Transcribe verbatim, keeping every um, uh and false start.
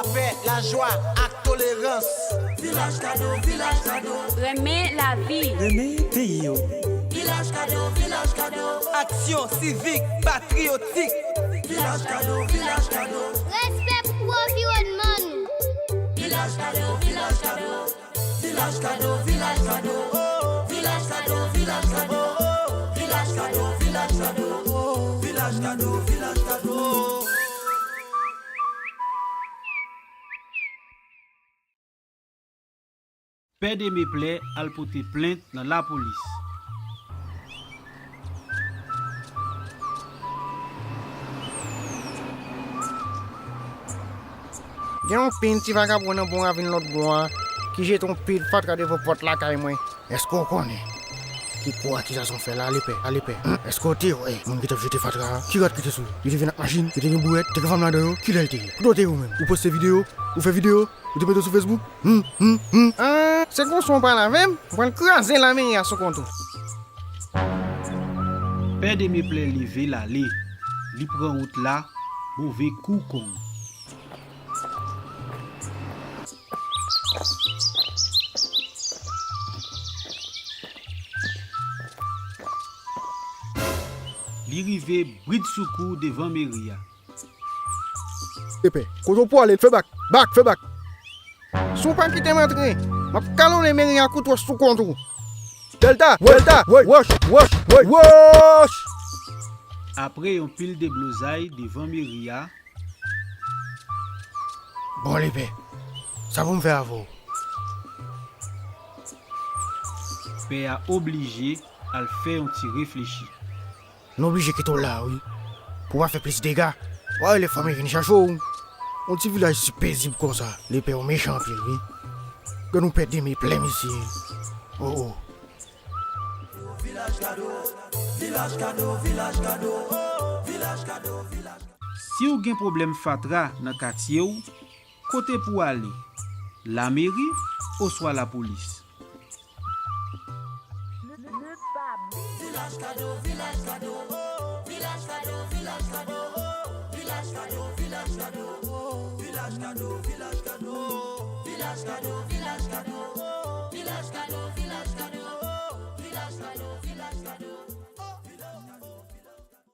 Lapè, lajwa ak tolerans. Vilaj Kado, Vilaj Kado. Renmen lavi. Renmen peyi w. Vilaj Kado, Vilaj Kado. Aksyon sivik, patriyotik. Vilaj Kado, Vilaj Kado. Respè pou anviwònman nou. Vilaj Kado, Vilaj Kado. Vilaj Kado, Vilaj Kado. Vilaj Kado, Vilaj Kado. Vilaj Kado, Vilaj Kado. Vilaj Kado, Vilaj Kado. Pè Demeplè al pote plent nan lapolis. Gen yon pil ti vagabon nan bon ravin lòt bò a ki jete yon pil fatra devan pòt lakay mwen. Èske w konnen ki kou akizasyon w fè la, lepè, a lepè? Hum, èske w te wè moun ki t ap jete fatra a? Ki rad ki te sou li? Li te vin ak machin, li te gen bourèt, te gen fanm ladan yo, kilè l te ye? Kote w te ye ou menm? Ou poste videyo? Ou fè videyo? Ou te mete w sou Facebook? Hum, hum, hum. Ah, se konsa w pale avè m? Mwen pral kraze lameri a sou kont ou. Pè Demeplè leve l ale. Li pran wout la, move kou kong. Li rive bridsoukou devan meri a. Epè, kote w pwale? Fè bak, bak, fè bak. Si w pa kite m antre, m ap kalonnen meri a kout wòch sou kont ou. Dèlta, Dèlta, woy, woch, woch, woy, woch! Apre yon pil deblozay devan meri a. Bon, lepè, sa pou m fè avè w? Pè a oblije al fè yon ti reflechi. Nou oblije kite w la, wi. Pou w pa fè plis dega. W a rele fanmi vin chache w. Yon ti vilaj si pezib konsa. Lepè, w mechan anpil, wi. Gad yon pè Demeplè, mesye. Oh, oh. Vilaj Kado, Vilaj Kado, Vilaj Kado, Vilaj Kado, Vilaj Kado. Si w gen pwoblèm fatra nan katye w, kote pou w ale? Lameri oswa lapolis? Vilaj Kado, Vilaj Kado, Vilaj Kado, Vilaj Kado, Vilaj Kado, Vilaj Kado, Vilaj Kado, Vilaj Kado, Vilaj Kado.